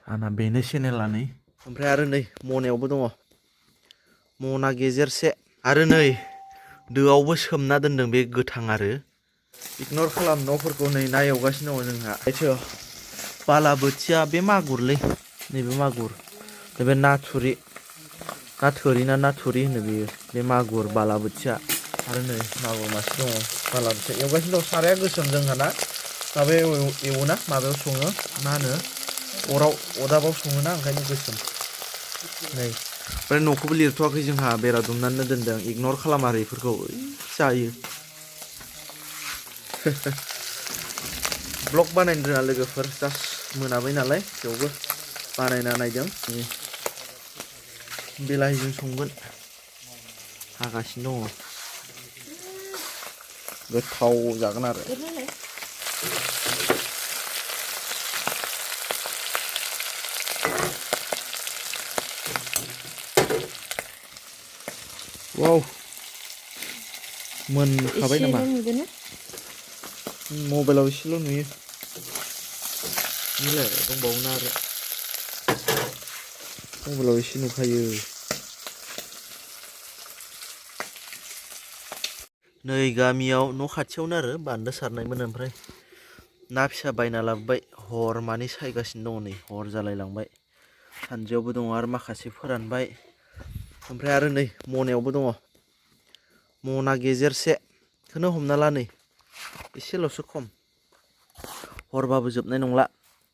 आंना बेनो चेनेलानै ओमफ्राय आरो नै मनायावबो दङ मना गेजेरसे आरो नै दोआवबो सोमना दोनदों बे गोथां आरो इगनर खालाम न'फोरखौ नै ना एवगासिनो दङ जोंहा एथो बालाबोथिया बे मागुरलै नैबे मागुर नैबे नाथुरि नाथुरि होनो बेयो बे मागुर बालाबोथिया आरो नै मागुर मासे दङ बालाबोथिया एवगासिनो दं साराया गोसोम जोंहाना माबायाव एवोना माबायाव सङो मा होनो अदाबाव सङोना ओंखायनो गोसोम नै ओमफ्राय न'खौबो लिरथ'वाखै जोंहा बेरा दुमनानै दोनदों इगनर खालाम आरो बेफोरखौ जायो ब्लग बानायनो रोङा लोगोफोर जास्ट मोनाबाय नालाय थेवबो बानायना नायदों बिलाहिजों संगोन हागासिनो दङ गोथाव जागोन आरो वाव मोनखाबाय नामा मबाइलाव एसेल' नुयो निलाय दंबावोना आरो मबाइलाव एसे नुखायो नै गामियाव न' खाथियावनो आरो बान्दो सारनायमोन ओमफ्राय ना फिसा बायना लाबोबाय हर मानि सायगासिनो दङ नै हर जालायलांबाय सानजौबो दङ आरो माखासे फोरानबाय ओमफ्राय आरो नै मनायावबो दङ मना गेजेरसेखौनो हमना ला नै एसेल'सो खम हरबाबो जोबनाय नंला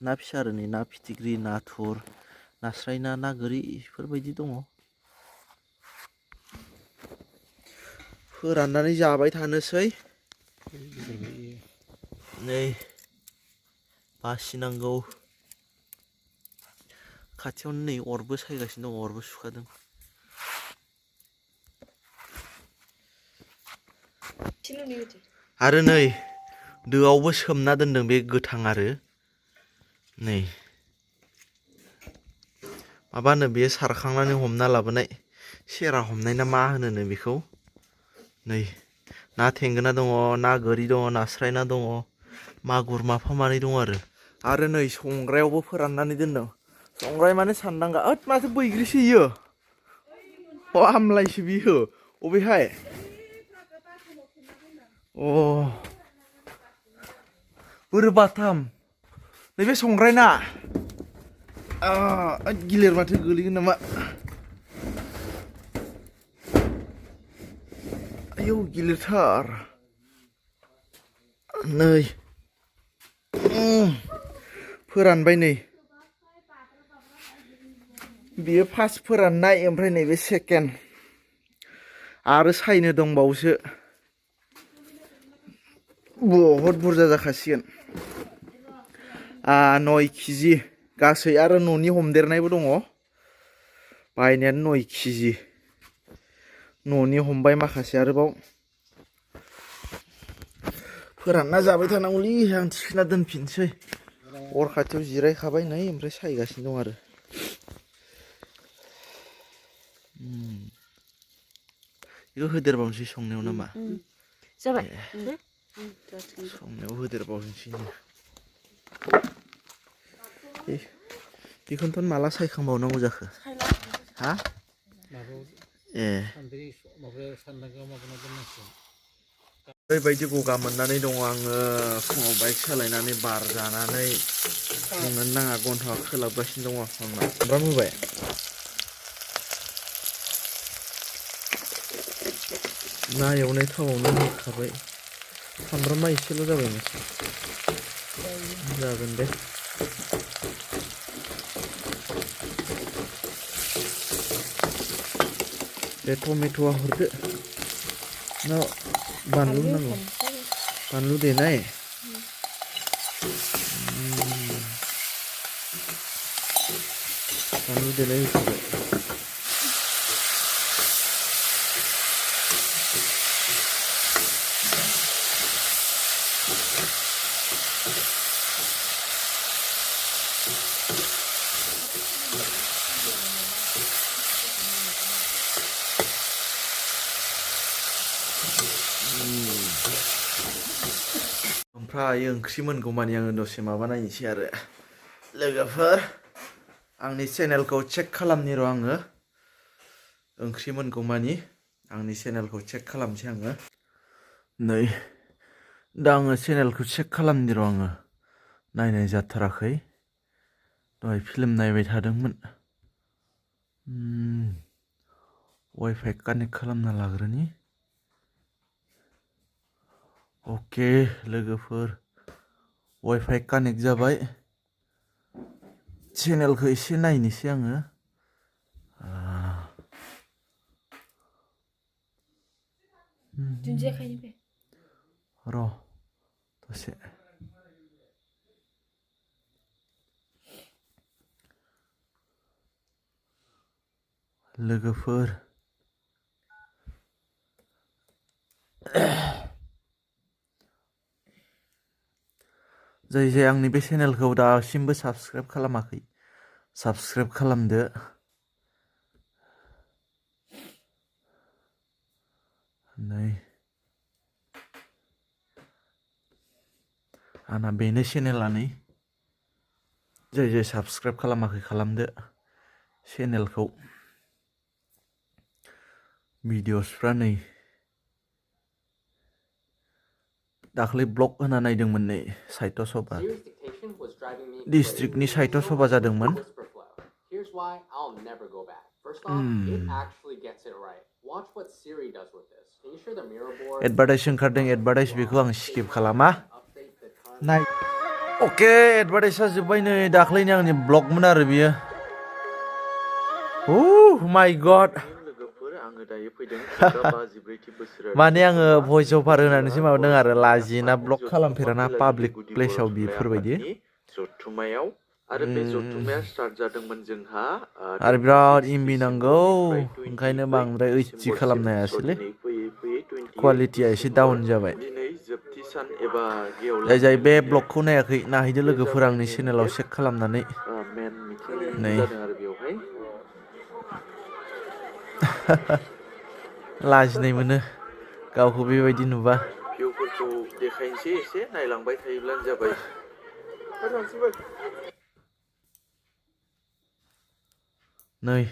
ना फिसा आरो नै ना फिथिख्रि नाथुर नास्राय ना गोरि बेफोरबायदि दङ फोराननानै जाबाय थानोसै नै बासिनांगौ खाथियावनो नै अरबो सायगासिनो दङ अरबो सुखादों आरो नै दोआवबो सोमना दोनदों बे गोथां आरो नै माबानो बेयो सारखांनानै हमना लाबोनाय सेरा हमनाय ना मा होनो बेखौ नै ना थेंगोना दङ ना गोरि दङ नास्राय ना दङ मागुर माफा मानै दङ आरो नै संग्रायावबो फोराननानै दोनदों संग्राय माने सानदांगा ओद माथो बैग्रिसो इयो अ आमलाइसो बियो अबेहाय अ बोरो बाथाम नैबे संग्राय ना गिलिर माथो गोलैगोन नामा आयौ गिलिरथार नै फोरानबाय नै बियो फार्स्ट फोराननाय ओमफ्राय नैबे सेकेन्ड आरो सायनो दंबावोसो बहुद बुरजा जाखासिगोन 9 केजि गासै आरो न'नि हमदेरनायबो दङ बायनायानो 9 केजि न'नि हमबाय माखासे आरोबाव फोरानना जाबाय थानांगौलै आं थिखोना दोनफिनसै अर खाथियाव जिरायखाबाय नै ओमफ्राय सायगासिनो दं आरो बेखौ होदेरबावनोसै संनायाव नामा जाबाय संनायाव होदेरबावनोसै बेखौनोथ' माला सायखांबावनांगौ जाखो हा ए ओरैबायदि गगा मोननानै दङ आङो फुङाव बाइक सालायनानै बार जानानै बुंनोनो नाङा गन्थंआ खोलाबगासिनो दङ सामब्राम होबाय ना एवनाय थावआवनो होखाबाय सामब्रामा एसेल' जाबाय माथो जागोन दे बे टमेट'आ हरदो ना बानलु नांगौ बानलु देनाय बानलु देनाय होखाबाय ओमफ्राय ओंख्रि मोनगौमानि आङो दसे माबा नायनोसै आरो लोगोफोर आंनि चेनेलखौ चेक खालामनि र' आङो ओंख्रि मोनगौमानि आंनि चेनेलखौ चेक खालामसै आङो नै दा आङो चेनेलखौ चेक खालामनि र' आङो नायनाय जाथाराखै दहाय फिल्म नायबाय थादोंमोन वाइफाइ कानेक्ट खालामना लाग्रोनि अके लोगोफोर वाइफाइ कानेक्ट जाबाय चेनेलखौ एसे नायनोसै आङो र' दसे लोगोफोर जाय आंनि बे चेनेलखौ दासिमबो साबस्क्राइब खालामाखै साबस्क्राइब खालामदो नै आंना बेनो चेनेला नै जाय साबस्क्राइब खालामाखै खालामदो चेनेलखौ भिडिअसफ्रा नै दाख्लै ब्लग होना नायदोंमोन नै साहित्य सभा डिस्ट्रिक्टनि साहित्य सभा जादोंमोन एडभार्टाइज ओंखारदों एडभार्टाइज बेखौ आं स्किप खालामा नाय अके एडभार्टाइजआ जोब्बाय नै दाख्लैनि आंनि ब्लगमोन आरो बियो माय गड माने आङो भइस अभार होनानैसो माबादों आरो लाजिना ब्लग खालामफेराना पाब्लिक प्लेसाव बेफोरबायदि जथुमायाव आरो बे जथुमाया स्टार्ट जादोंमोन जोंहा आरो बिराद एमबि नांगौ ओंखायनो बांद्राय ओइचडि खालामनो हायासैलै क्वालिटिया एसे डाउन जाबाय जाय बे ब्लगखौ नायाखै नायहैदो लोगोफोर आंनि चेनेलाव चेक खालामनानै नै लाजिनाय मोनो गावखौ बेबायदि नुबा भिउफोरखौ देखायनोसै एसे नायलांबाय थायोब्लानो जाबाय नै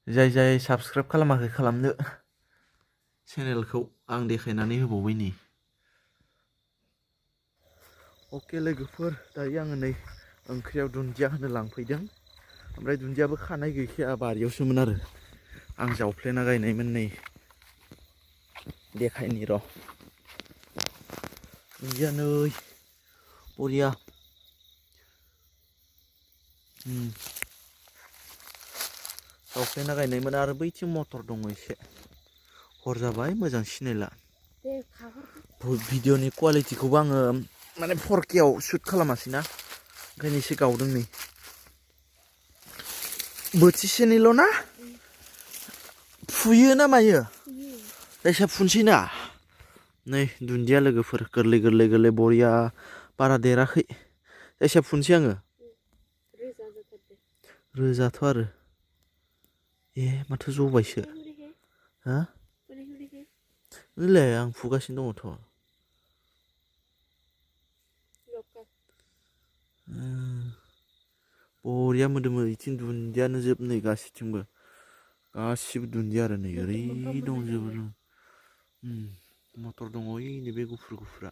जाय साबस्क्राइब खालामाखै खालामदो चेनेलखौ आं देखायनानै होबावबाय नै अके लोगोफोर दायो आङो नै ओंख्रियाव दुन्दिया होनो लांफैदों ओमफ्राय दुन्दियाबो खानाय गैखाया बारियावसोमोन आरो आं जावफ्लेना गायनायमोन नै देखायनि र' दुन्दिया नै बरिया जावफ्लेना गायनायमोन आरो बैथिं मटर दङ एसे हर जाबाय मोजां सिनायला भिडिअनि क्वालिटिखौबो आङो माने 4Kआव शुट खालामासैना ओंखायनो एसे गावदों नै बोथिसेनिल' ना फुयो ना मायो जायखिया फुनसै ना नै दुन्दिया लोगोफोर गोरलै बरिया बारा देराखै जायखिया फुनसै आङो रोजाथ' आरो माथो जबायसो हा नैलाय आं फुगासिनो दङथ' बरिया मोदोमो इथिं दुन्दियानो जोब नै गासिबो दुन्दिया आरो नै ओरै दंजोबो मटर दङ ओइ बे गुफुरा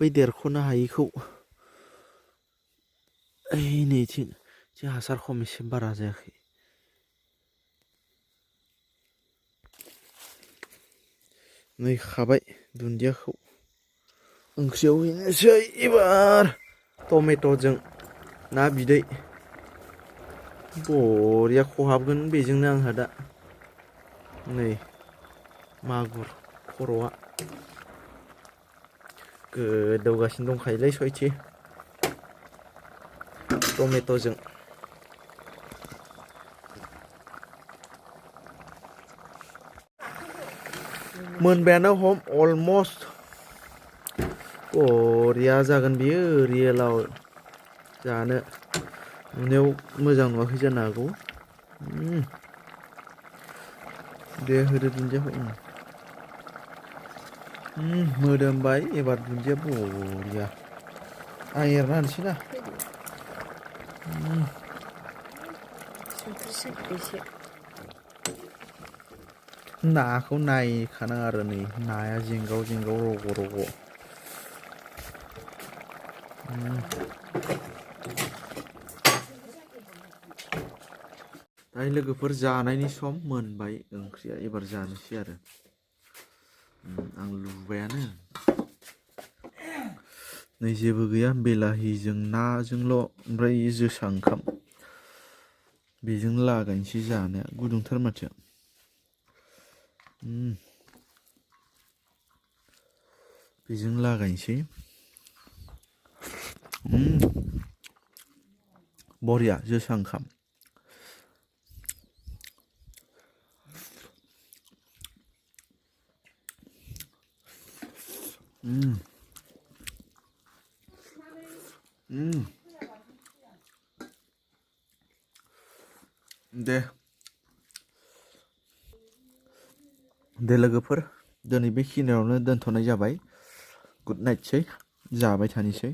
बै देरख'नो हायिखौ ओइ नैथिं हासार खम एसे बारा जायाखै नै खाबाय दुन्दियाखौ ओंख्रियाव हैनोसै एबार टमेट'जों ना बिदै बरिया खहाबगोन बेजोंनो आंहा दा नै मागुर खर'आ गोदौगासिनो दंखायोलै सयथि टमेट'जों मोनबायानो हम अलमस्ट बरिया जागोन बियो रियेलाव जानो नुनायाव मोजां नुवाखै जानो हागौ दे होदो दुन्दियाखौ मोदोमबाय एबार दुन्दिया बरिया आं एरना होनोसै ना संख्रि साखिदो नाखौ नायखानाङा आरो नै नाया जेंगाव जेंगाव रग' रग' दायो लोगोफोर जानायनि सम मोनबाय ओंख्रिया एबार जानोसै आरो आं लुबायानो नै जेबो गैया बेलाहिजों नाजोंल' ओमफ्राय जोसा ओंखाम बेजोंनो लागायनोसै जानाया गुदुंथार माथो बेजों लागायनोसै बरिया जोसा ओंखाम दे लोगोफोर दिनै बेखिनियावनो दोनथ'नाय जाबाय गुड नाइटसै जाबाय थानोसै